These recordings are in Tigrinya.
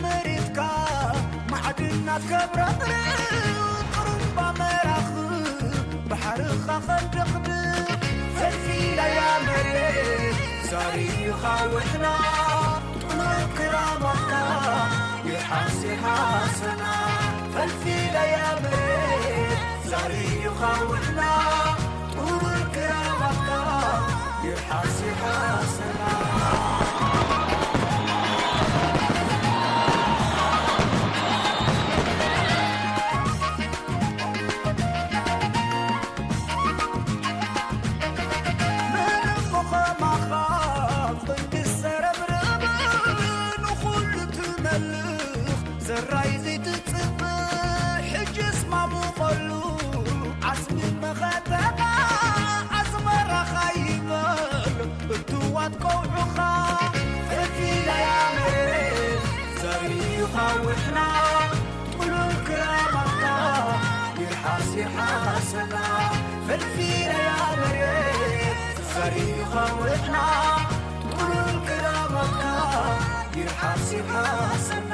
መሬትካ ማዕድናት ከብረቕርቕ፣ ጥሩምባ መራኽብ ባሕርኻ ከንደቕድቕ። ፈልፊለያ መሬት ዘርኢኻ ውሕና፣ ጥሉል ክራማትካ ይርሓስ ይርሓሰና። ፈልፊለያ መሬት ዘርኢኻ ውሕና፣ ጥሉል ክራማትካ ይርሓስ ይርሓሰና። ምንም ኸማኻ ቅንዲ ዝተረብረበ፣ ንኹሉ ትመልኽ ዘራይ ዘይትጽብእ፣ ሕጅስ ማሙቐሉ ዓስቢ መኸተኻ፣ ኣስመራኻ ይበል እትዋት ከውሕኻ። ፈልፊለያ መሬት ዘርኢኻ ውሕና፣ ጥሉል ክራማትካ ይርሓስ ይርሓሰና። ፈልፊለያ መሬት ዘርኢኻ ውሕና፣ ጥሉል ክራማትካ ይርሓስ ይርሓሰና።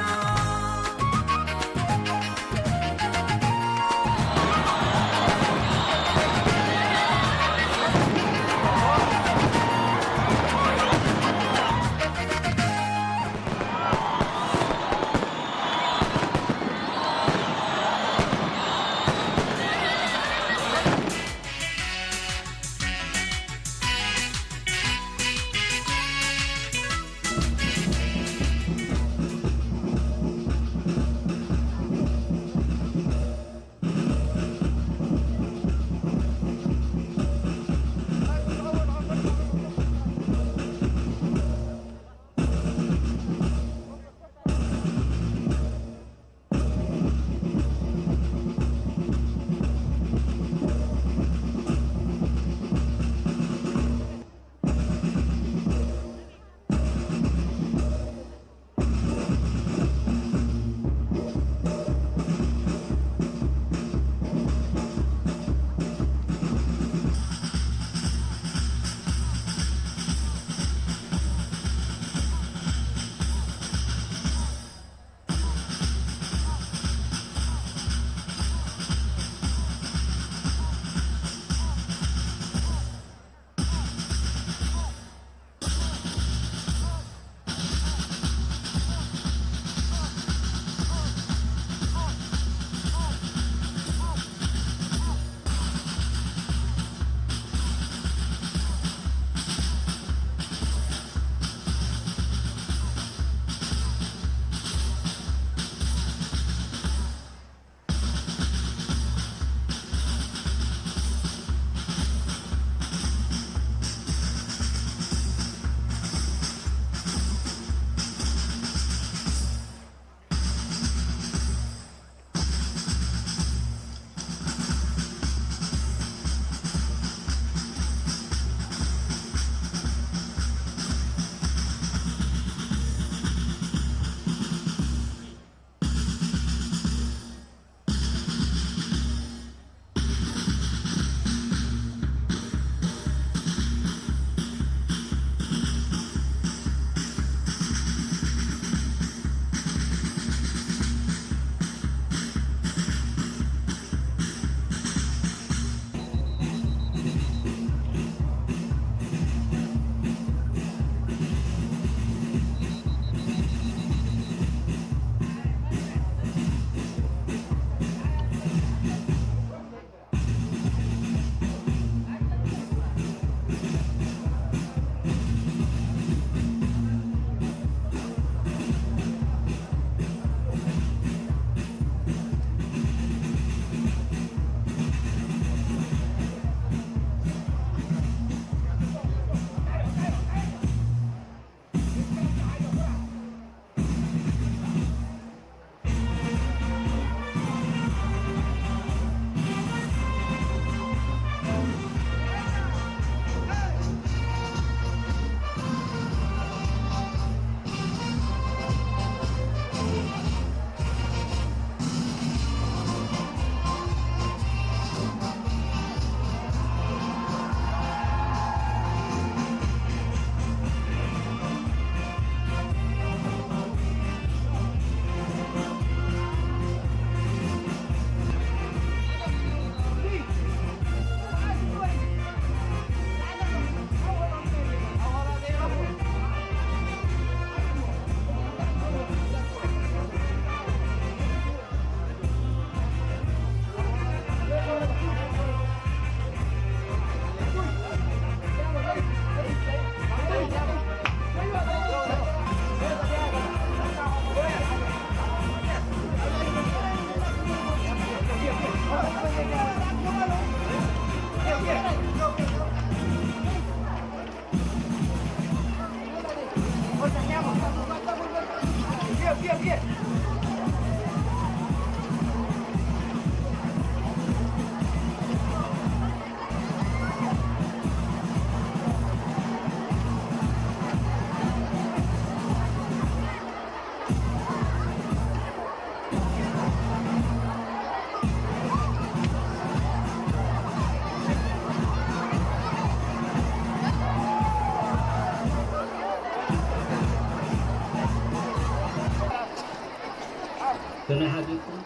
ከመይ ሓዲርኩም?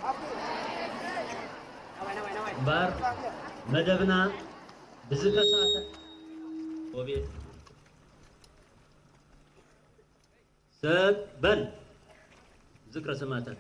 እምበኣር መደብና ብዝተሳተ ወቤት ሰብ በል ዝክረ ሰማዕታት።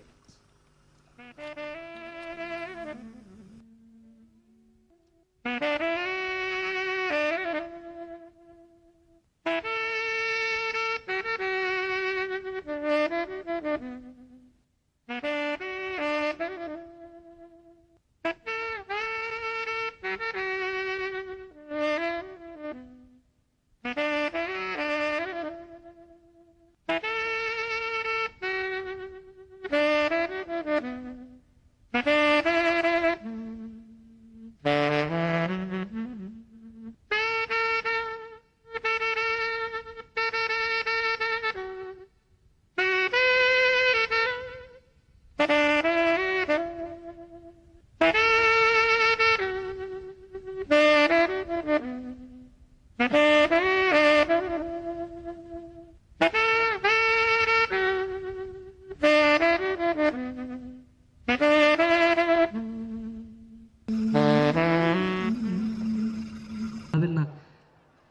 ኣብልና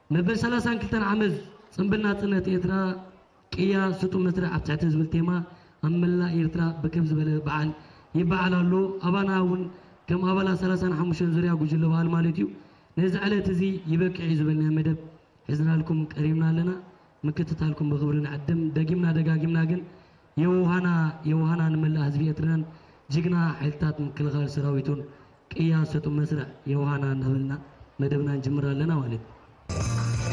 መበል ሰላሳን ክልተን ዓመት ጽምብል ናጽነት ኤርትራ ቅያ ስጡም መስርሕ ኣብ ትሕቲ ዝብል ቴማ ኣብ መላእ ኤርትራ ብክብ ዝበለ በዓል ይበዓል ኣሎ። ኣባና እውን ከም ኣባላት ሰላሳን ሓሙሽተን ዙርያ ጉጅለ በዓል ማለት እዩ። ነዚ ዕለት እዚ ይበቅዕ እዩ ዝበልናዮ መደብ ሒዝናልኩም ቀሪብና ኣለና። ምክትታልኩም ብኽብሪ ንዕድም። ደጊምና ደጋጊምና ግን የውሃና የውሃና ንመላእ ህዝቢ ኤርትራን ጅግና ሓይልታት ምክልኻል ሰራዊቱን ቅያ ስጡም መስርሕ የውሃና እናበልና መደብና ንጅምር ኣለና ማለት እዩ።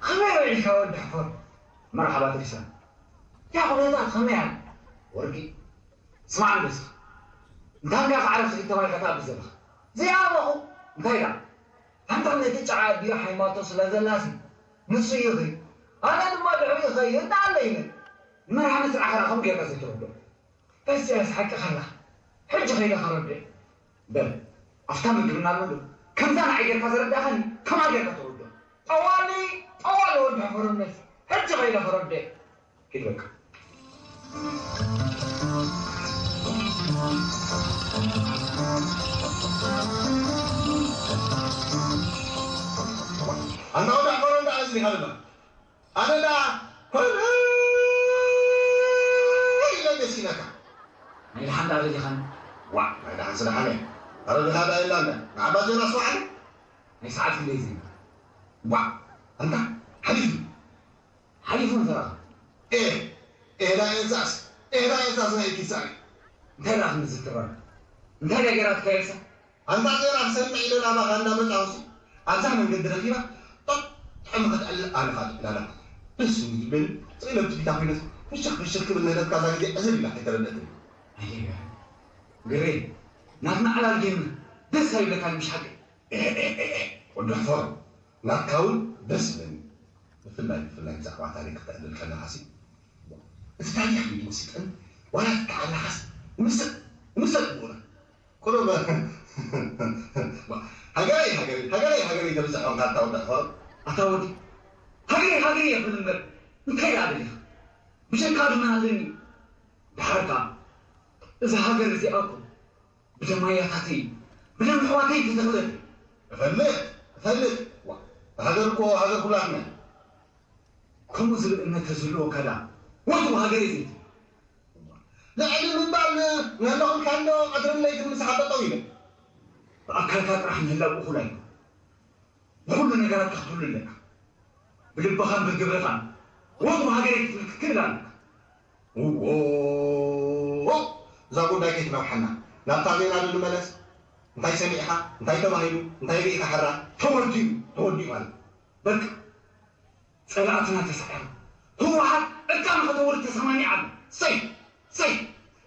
ከመይ ውዒልካ ወዲ ሕፈር? መርሓባ ትሪሳ። እታ ኩነታት ከመይ ኣላ? ወርቂ፣ ስማዕ እንዶ እስኪ። እንታንካ ከዓረፍ ስኢት ተባሂልካ ትኣቢ ዘለኻ? ዘይኣበኹ። እንታይ ደኣ? ኣንታ ነቲ ጨዓ ኣቢሉ ሓይማቶ ስለ ዘላሲ ንሱ ይኺድ፣ ኣነ ድማ ድሕሪኡ ይኸይድ ደኣ ኣለ ኢለ። ንመርሓ ምስራዕኻ ደኣ ከምኡ ጌርካ ዘይትረድኦ? በስያስ ሓቅኻ ኣለኻ። ሕጂ ከይደ ከረድእ። በል፣ ኣብታ ምግብና ኣሎ ዶ? ከምዛ ንዓይ ጌርካ ዘረዳእኻኒ፣ ከምኣ ጌርካ ተረድኦ። ጠዋሊ፣ ጠዋሊ ወዲ ሕፈሮም ነዚ። ሕጂ ከይደ ከረድእ። ኪድ በቃ። ኣንታ ወዲ ሕፈሮም ደኣ እዚ ዲኻ ድማ? ኣነ ደኣ ኮነ ኢለ ደስ ኢለካ። ናይ ደሓን ደኣ ደሊኻኒ? ዋእ፣ ናይ ደሓን ስለ ሓነ። ኣረ ድኻ ደኣ የላን። ንዓባ ዜና ስማዓኒ። ናይ ሰዓት ክንደይ ዜና? ዋእ፣ ኣንታ ሓሊፉ። ሓሊፉ እንተ ረኣኻ። ኤ፣ ኤዳ ኤዛስ፣ ኤዳ ኤዛስ ናይ ኪሳሪ። እንታይ ደኣ ክንዲ ዝትረር? እንታይ ደኣ ገይራትካ ኤልሳ? ኣንታ ጌራ ክሰምዕ ኢለ ናባኻ እንዳመጻኹሲ ኣብዛ መንገዲ ረኺባ ጦጥ ጥዕሚ ክትዕልል ኣነ ኸዓ ጥዕላላ ደስ እዩ ዝብል። ስኢለ ብትቢታ ኮይነስ ፍሽኽ ፍሽኽ ክብል ነደትካ እዛ ግዜ ዕዝር ኢላ ከይተረደእትኒ። ኣየበ ግሬ ናትና ዕላል ጌርና ደስ ኣይብለካን ምሽ ሓቂ? ኤ፣ ኤ፣ ኤ፣ ኤ፣ ወዲ ሕፈሩ ናትካ እውን ደስ ይብለኒ። ብፍላይ ብፍላይ ብዛዕባ ታሪክ ክተዕልል ከለኻሲ እቲ ታሪኽ እዩ ዝምስጠኒ። ዋላ ትከዓላኻስ ንምስጥ ንምስጥ ብኡና ቁሩብ ሃገረይ ሃገረይ ሃገረይ ሃገረይ ተብዝሕ ኮንካ ኣታ ወዲ ሕፈሩ። ኣታ ወዲ ሃገረይ ሃገረይ የብል እምበር እንታይ ደኣ ደሊኻ? ብጀካ ድማ ኣለኒ። ደሓር ከኣ እዛ ሃገር እዚኣ እኮ ብደም ኣያታተይ፣ ብደም ኣሕዋተይ ተተኽለ። እፈልጥ፣ እፈልጥ። ዋ፣ ሃገር እኮ ሃገር ኩላትና። ከምኡ ዝብል እምነት ተዝህልወካ ደኣ ወትሩ ሃገረይ ዘይትብል። ልዕሊ ምባል፣ ንህሎ ክልካ ኣሎ፣ ቀትርን ለይትን ምሳኻ ጠጠው ኢለ። ብኣካልካ ጥራሕ ምህላው እኹል ኣይኮን። ብኹሉ ነገራት ክትህሉ ኣለካ። ብልብኻን ብግብርኻን ወትሩ ሃገረይ ክትብል ክትክእል ኣለካ። እዎ፣ እዛ ጉዳይ ከይትረብሓና፣ ናብታ ዜና ዶ ንመለስ? እንታይ ሰሚዕኻ? እንታይ ተባሂሉ? እንታይ ርኢኻ? ሕራ ተወዲኡ፣ ተወዲኡ ማለት በቃ። ጸላእትና ተሳዒሮም፣ ህወሓት ዕጥቃ ንኸተውርድ ተሰማሚዓ ኣላ። ሰይ፣ ሰይ!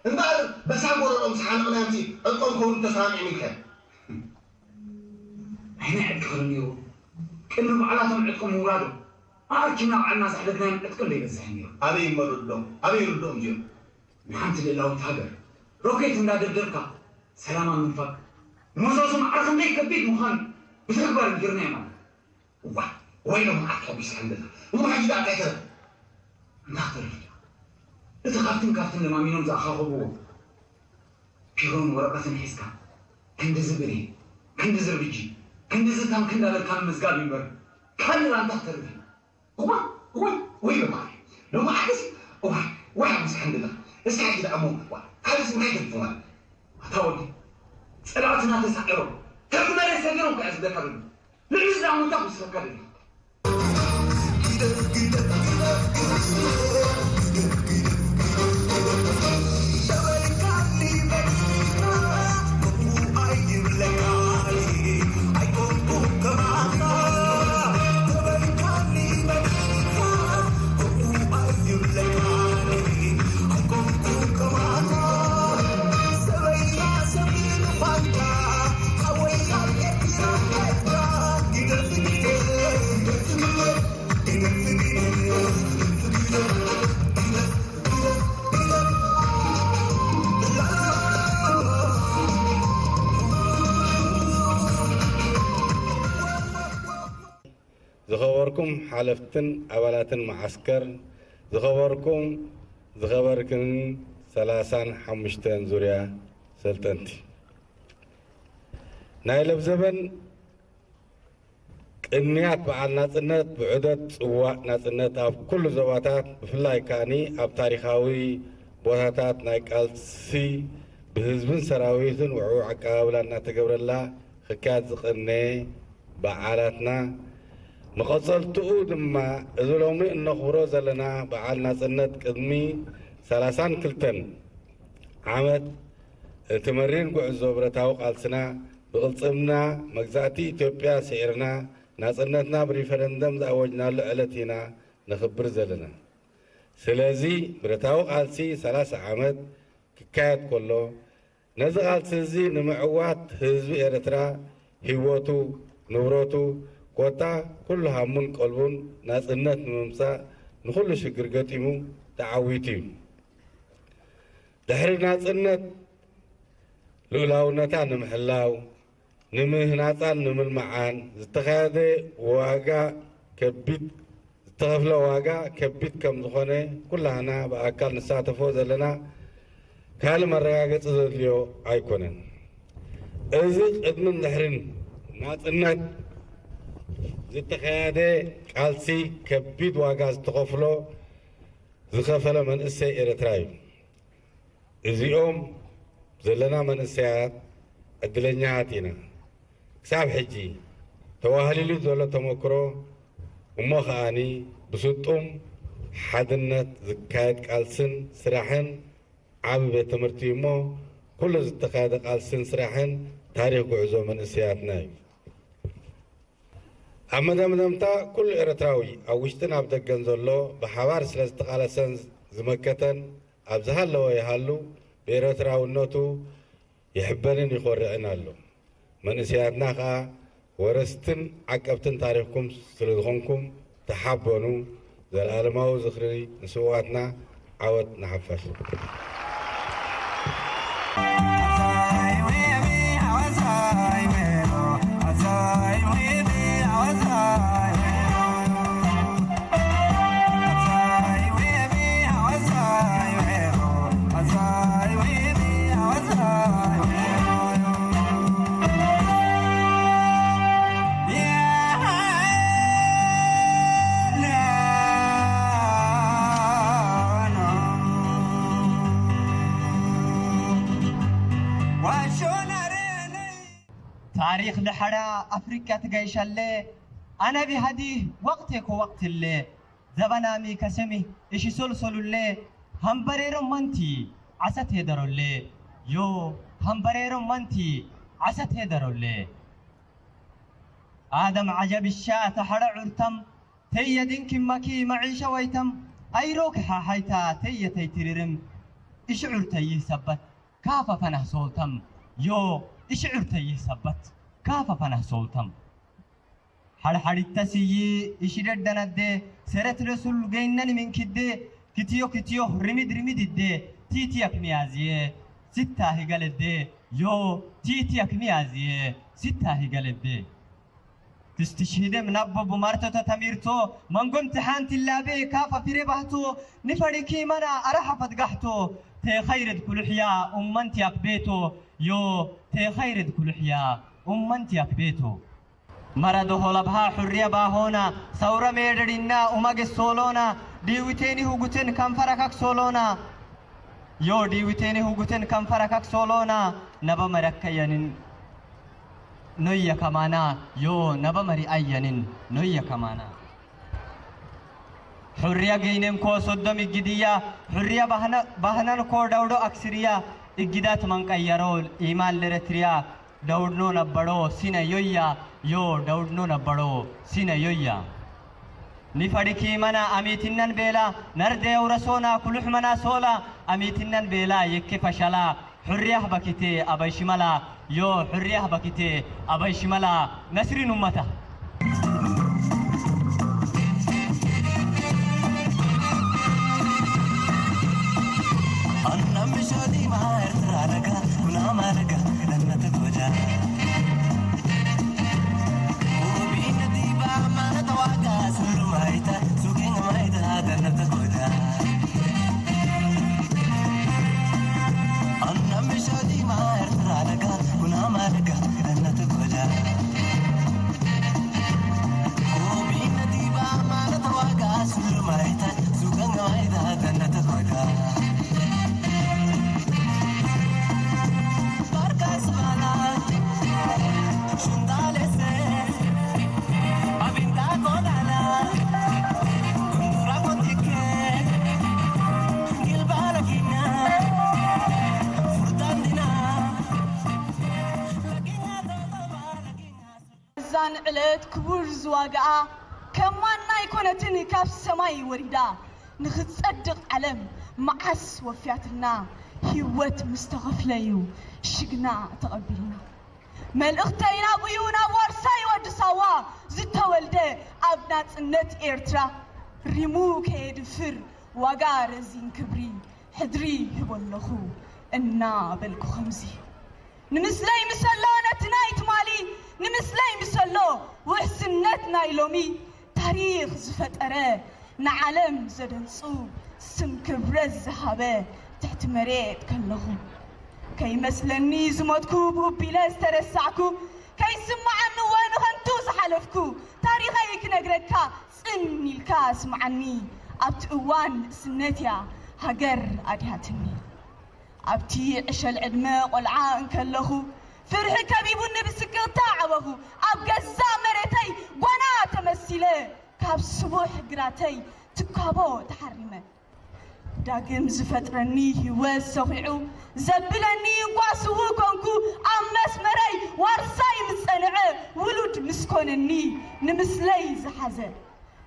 እምበኣር በሳል ጎረርኦም ዝሓነቕናዮምሲ ዕጥቆም ከውርዱ ተሰማሚዖም ኢልካዮም። ኣየናይ ዕጥቂ ክርኢ ነይሩ? ቅድሚ ባዕላቶም ዕጥቆም ምውራዶም፣ ኣኣርኪብና ባዕልና ዘሕደግናዮም ዕጥቂ እንዶ ይበዝሕ ነይሩ። ኣበይ እሞ ርድኦም? ኣበይ ርድኦም እዚኦም? ንሓንቲ ልእላዊት ሃገር ሮኬት እንዳደብደብካ ሰላማ ምንፋግ፣ መዘዙ ማዕረ ክንደይ ከቢድ ምዃኑ ብተግባር ነጊርናዮም ኣለና። እዋይ፣ ወይሎም መዓት ከቢድ ሰሓን ገዛ። እሞ ሕጂ ደኣ እንታይ ተረፈ? እንታይ ክተርፍ ደኣ? እቲ ካብትን ካብትን ለማሚኖም ዝኣኻኸብዎ ፒሮን ወረቐትን ሒዝካ፣ ክንድዚ ብሬን፣ ክንድዚ ኣርቢጂ፣ ክንድዚ ታንክ እንዳበልካ ምምዝጋብ እዩ እምበር፣ ካልእ ደኣ እንታይ ክተርፍ እዩ? እዋይ፣ እዋይ፣ ወይ ሎማዓትስ፣ እዋይ፣ ወይ ኣብ ምስሓን ገዛ። እስኪ ሕጂ ደኣ እሞ፣ ዋ፣ ካልእስ እንታይ ተሪፉ ማለት? ኣታ ወዲ፣ ጸላእትና ተሳዒሮም፣ ከም መሬት ሰጊሮም ከኣ ዝብለካ ዘሎ። ልዕሊ ዝዳሙታ ክወስደካ ደሊኻ። ዝኸበርኩም ሓለፍትን ኣባላትን መዓስከር፣ ዝኸበርኩም ዝኸበርክንን ሰላሳን ሓሙሽተን ዙርያ ሰልጠንቲ፣ ናይ ለብዘበን ቅንያት በዓል ናጽነት ብዑደት ጽዋእ ናጽነት ኣብ ኩሉ ዞባታት፣ ብፍላይ ከኣኒ ኣብ ታሪኻዊ ቦታታት ናይ ቃልሲ ብህዝብን ሰራዊትን ውዕዉዕ ኣቀባብላ እናተገብረላ ክካየድ ዝቐነየ በዓላትና፣ መቐጸልትኡ ድማ እዚ ሎሚ እነኽብሮ ዘለና በዓል ናጽነት ቅድሚ ሰላሳን ክልተን ዓመት እቲ መሪር ጉዕዞ ብረታዊ ቃልስና ብቕልጽምና መግዛእቲ ኢትዮጵያ ስዒርና ናጽነትና ብሪፈረንደም ዝኣወጅናሉ ዕለት ኢና ነኽብር ዘለና። ስለዚ ብረታዊ ቃልሲ ሰላሳ ዓመት ክካየድ ከሎ፣ ነዚ ቃልሲ እዚ ንምዕዋት ህዝቢ ኤርትራ ህይወቱ፣ ንብረቱ፣ ኮታ ኩሉ ሃሙን ቀልቡን ናጽነት ንምምጻእ ንኹሉ ሽግር ገጢሙ ተዓዊቱ እዩ። ድሕሪ ናጽነት ልኡላውነታ ንምሕላው፣ ንምህናጻን ንምልማዓን ዝተኻየደ ዋጋ ከቢድ፣ ዝተኸፍለ ዋጋ ከቢድ ከም ዝኾነ ኩላህና ብኣካል ንሳተፎ ዘለና ካልእ መረጋገጺ ዘድልዮ ኣይኮነን። እዚ ቅድምን ድሕርን ናጽነት ዝተኻየደ ቃልሲ ከቢድ ዋጋ ዝተኸፍሎ፣ ዝኸፈለ መንእሰይ ኤርትራ እዩ። እዚኦም ዘለና መንእሰያት ዕድለኛታት ኢና። ክሳብ ሕጂ ተዋህሊሉ ዘሎ ተመክሮ እሞ ከኣኒ ብስጡም ሓድነት ዝካየድ ቃልስን ስራሕን ዓቢ ቤት ትምህርቲ እዩ እሞ፣ ኩሉ ዝተኻየደ ቃልስን ስራሕን ታሪኽ ጉዕዞ መንእሰያትና እዩ። ኣብ መደምደምታ፣ ኩሉ ኤርትራዊ ኣብ ውሽጥን ኣብ ደገን ዘሎ ብሓባር ስለ ዝተቓለሰን ዝመከተን ኣብ ዝሃለወ ይሃሉ ብኤርትራውነቱ ይሕበንን ይኾርዕን ኣሎ። መንእሰያትና ኸኣ ወረስትን ዓቀብትን ታሪኽኩም ስለ ዝኾንኩም ተሓበኑ። ዘልኣለማዊ ዝኽሪ ንስውኣትና። ዓወት ንሓፋሽ። ታሪኽ ለሐዳ ኣፍሪቃ ትጋይሻለ፣ ኣነቢ ሀዲህ ወቅቴኮ ወቅትለ፣ ዘበናሚ ከሰሚ እሺ ሶልሶሉለ፣ ሀምበሬሮ መንቲ ዐሰት ሄደሮለ፣ ዮ ሀምበሬሮ መንቲ ዐሰት ሄደሮለ። ኣደም ዐጀብ እሻ ተሐረ ዑርተም፣ ተየ ድንኪ መኪ መዒሸ ወይተም፣ ኣይሮክ ሓሓይታ ተየ ተይትርርም፣ እሽዑር ተይህ ሰበት፣ ካፈ ፈነህ ሶልተም፣ ዮ እሽዑር ተይህ ሰበት፣ ካፈ ፈነህ ሶልተም። ሐድሐዲተ ስዪ እሽደደነዴ፣ ሰረት ረሱል ገይነን ምንክዴ፣ ክትዮ ክትዮ ርሚድ ርሚድ እዴ፣ ቲትየክ ሚያዝየ፣ ስታ ሂገለዴ፣ ዮ ቲትየክ ሚያዝየ፣ ስታ ሂገለዴ። ክስትሽህደም ናቦ ብማርቶተ ተሚርቶ፣ መንጎምቲ ሓንቲ ላቤ ካፈ ፊሬ ባህቶ፣ ንፈሪኪ መና ኣራሓ ፈትጋሕቶ፣ ቴኸይርድ ኩሉሕያ ኡመንትያክ ቤቶ፣ ዮ ቴኸይርድ ኩሉሕያ ኡመንትያክ ቤቶ። መረዶ ሆለብሃ ሑርየ ባሆና፣ ሰውረ ሜደሪና ኡመ ግሶሎና፣ ዲዊቴኒ ሁጉትን ከንፈረከክ ሶሎና፣ ዮ ዲዊቴኒ ሁጉትን ከንፈረከክ ሶሎና፣ ነበ መረከየንን ኖየ ከማና፣ ዮ ነበ መሪአየንን ኖየ ከማና። ሑርያ ገይነንኮ ሶዶም እግድያ፣ ሑርያ ባህነ-፣ ባህነንኮ ደውዶ ኣክስርያ፣ እግዳት መንቀየሮ ኢማን ለረትርያ፣ ደውድኖ ነበሮ ሲነ ዮያ፣ ዮ ደውድኖ ነበሮ ሲነ ዮያ። ኒፈሪኪ መና ኣሚትነን ቤላ፣ ነርደ የውረሶና ኩሉሕ መና ሶላ፣ ኣሚትነን ቤላ የኬ ፈሸላ፣ ሑርያህ በኪቴ ኣበይ ሽመላ፣ ዮ ሑርያህ በኪቴ ኣበይ ሽመላ፣ ነስሪን ኡመታ። እዛን ዕለት ክቡር ዝዋግኣ ከም ማና ኣይኮነትን ካብ ሰማይ ወሪዳ ንኽትጸድቕ ዓለም መዓስ ወፍያትና ህይወት ምስ ተኸፍለዩ ሽግና ተቐቢልና። መልእኽተይ ናብኡ ናብ ዋርሳይ ወዲ ሳዋ ዝተወልደ ኣብ ናጽነት ኤርትራ ሪሙ ከየድፍር ዋጋ ረዚን ክብሪ ሕድሪ ይህቦ ኣለኹ እናበልኩ ከምዚ ንምስለይ ምሰሎ ነቲ ናይ ትማሊ ንምስለይ ምሰሎ ውሕስነት ናይ ሎሚ ታሪኽ ዝፈጠረ ንዓለም ዘደንጹ ስም ክብረት ዝሃበ ትሕቲ መሬት ከለኹ ከይመስለኒ ዝሞትኩ ብኡቢለ ዝተረሳዕኩ ከይስምዓኒ እወ ንኸንቱ ዝሓለፍኩ ታሪኸይ ክነግረካ ጽን ኢልካ ስምዓኒ ኣብቲ እዋን ንእስነት እያ ሃገር ኣድሃትኒ ኣብቲ ዕሸል ዕድመ ቆልዓ እንከለኹ ፍርሒ ከቢቡኒ ብስቅቕታ ዓበኹ ኣብ ገዛ መሬተይ ጓና ተመሲለ ካብ ስቡሕ ግራተይ ትካቦ ተሓሪመ ዳግም ዝፈጥረኒ ህይወት ሰኺዑ ዘብለኒ እንኳ ስውእ ኮንኩ ኣብ መስመረይ ዋርሳይ ምስ ጸንዐ ውሉድ ምስ ኮነኒ ንምስለይ ዝሓዘ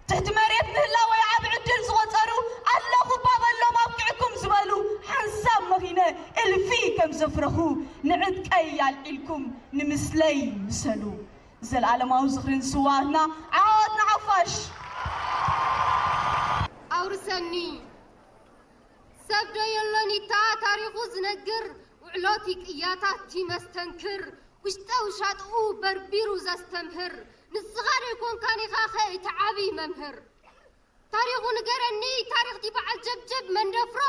ትሕቲ መሬት ምህላወይ ዓብ ዕድል ዝቖጸሩ ኣለኹ እባ በሎም ኣብቂዕኩም ዝበሉ ሓንሳብ መኺነ እልፊ ከም ዘፍረኹ ንዕጥቀይ ኣልዒልኩም ንምስለይ ምሰሉ። ዘልኣለማዊ ዝኽሪ ንስውኣትና ዓወት ንሓፋሽ። ኣውርሰኒ ሰብ ዶ የሎን ኢታ ታሪኹ ዝነግር ውዕሎቲ ቅያታት ቲ መስተንክር ውሽጠ ውሻጥኡ በርቢሩ ዘስተምህር ንስኻ ዶ ይኮንካን ኢኻ ኸ እቲ ዓብዪ መምህር ታሪኹ ንገረኒ ታሪኽቲ በዓል ጀብጀብ መንደፍሮ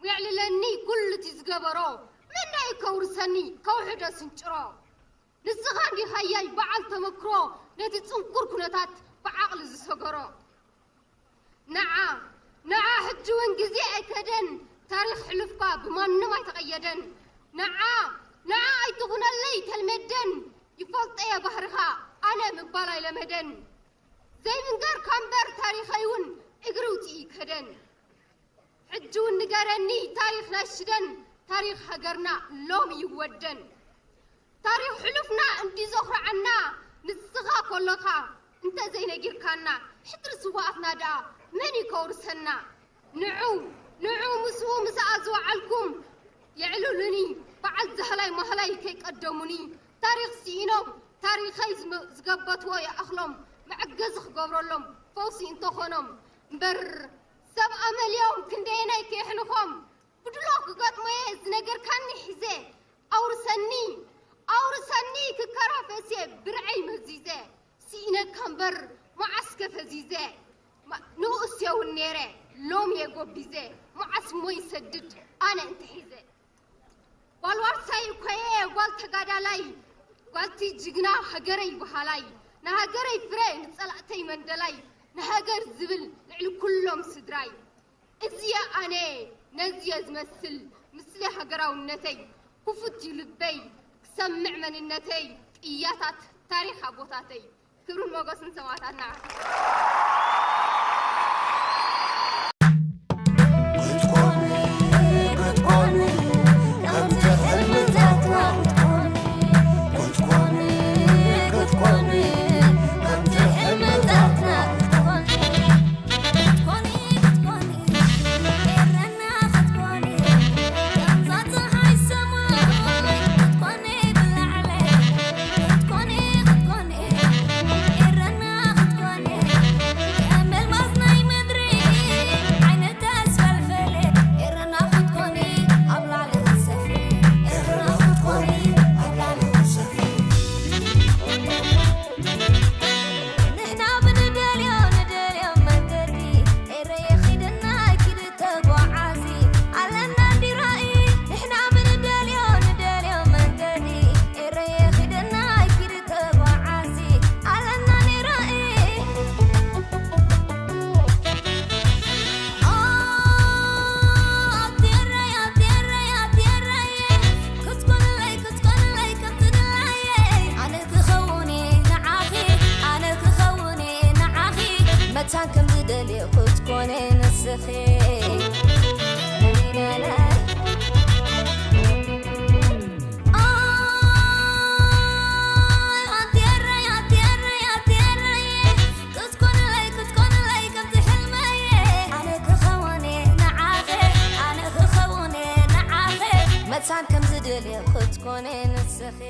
የዕልለኒ ኩሉ እቲ ዝገበሮ መን ዶ እዩ ከውርሰኒ ከውሕዶ ስንጭሮ ንስኻ እንዲኻ ያይ በዓል ተመክሮ ነቲ ጽንኩር ኩነታት ብዓቕሊ ዝሰገሮ። ንዓ ንዓ ሕጂ እውን ግዜ ኣይከደን ታሪኽ ሕሉፍካ ብማንም ኣይተቐየደን። ንዓ ንዓ ለመደን ዘይምንጋርካ እምበር ታሪኸይ እውን እግሪ ውፅኢ ከደን። ሕጂ እውን ንገረኒ ታሪኽ ናይ ሽደን፣ ታሪኽ ሃገርና ሎም ይወደን። ታሪኽ ሕሉፍና እንዲ ዘኹርዓና ንስኻ ከለኻ እንተ ዘይነጊርካና፣ ሕድሪ ስዋኣትና ደኣ መን እዩ ከውርሰና? ንዑ ንዑ ምስኡ ምስኣ ዝወዓልኩም የዕልሉኒ፣ በዓል ዛህላይ ማህላይ ከይቀደሙኒ። ታሪኽ ስኢኖም ታሪኸይ ዝመ- ዝገበትዎ ይኣኽሎም፣ መዐገዚ ክገብረሎም ፈውሲ እንተኾኖም እምበር፣ ሰብ ኣመልዮም ክንደየናይ ከየሕንኾም። ብድሎ ክገጥሞየ ዝነገርካኒ ሒዘ፣ ኣውርሰኒ ኣውርሰኒ ክከራፈስየ ብርዐይ መዚዘ። ስኢነካ እምበር መዓስከ ፈዚዘ። ማ- ንኡስ የውን ነይረ፣ ሎም የጎቢዘ። መዓስ እሞ ይሰድድ ኣነ እንተሒዘ። ጓል ዋርሳይ እኮየ፣ ጓል ተጋዳላይ፣ ጓልቲ ጅግና ሃገረይ በሃላይ፣ ንሃገረይ ፍረ ንጸላእተይ መንደላይ፣ ንሃገር ዝብል ልዕሊ ኩሎም ስድራይ። እዚየ ኣነ ነዚየ ዝመስል ምስሊ ሃገራውነተይ፣ ክፉት እዩ ልበይ ክሰምዕ መንነተይ፣ ጥያታት ታሪኽ ኣቦታተይ። ክብርን ሞገስን ሰማእታትና። ክትኮኒ ክትኮኒ ከምቲ ሕልምታትና ክትኮኒ ክትኮኒ ክትኮኒ ከምቲ ሕልምታትና ክትኮኒ ክትኮኒ ክትኮኒ ኤረና ክትኮኒ ከምዛ ፀሓይ ሰማይ ክትኮኒ ብላዕሊ ክትኮኒ ክትኮኒ ኤረና ክትኮኒ ከም ኣልማዝ ናይ ምድሪ ዓይነት ተስፈልፈለ ኤረና ክትኮኒ ኣብ ላዕሊ ክትሰፍሪ ኤረና ክትኮኒ ኣብ ላዕሊ ክትሰፍሪ ንሕና ብንደልዮ ንደልዮ መንገዲ ኤረየ ኺድና ኪድ ተጓዓዚ ኣለና እንዲ ራእይ ንሕና ብንደልዮ ንደልዮ መንገዲ ኤረየ ኺድና ኪድ ተጓዓዚ ኣለና ናይ ራእይ ኦ ኣቲ ኤረይ ኣቲ ኤረይ ኣቲ ኤረይ ክትኮንለይ ክትኮንለይ ከምቲ ድላየ ኣነ ክኸውን እየ ንዓኺ ኣነ ክኸውን እየ ንዓኺ መታን ከም ዝደልየ ክትኮነ ንስኺ ኣይ ኣቲ ኤረይ ኣቲ ኤረይ ኣቲ ኤረይ ክትኮንለይ ክትኮንለይ ከምቲ ሕልመየ ኣነ ክኸውን እየ ንዓኺ ኣነ ክኸውን እየ ንዓኺ መታን ከም ዝደልየ ክትኮነ ንስኺ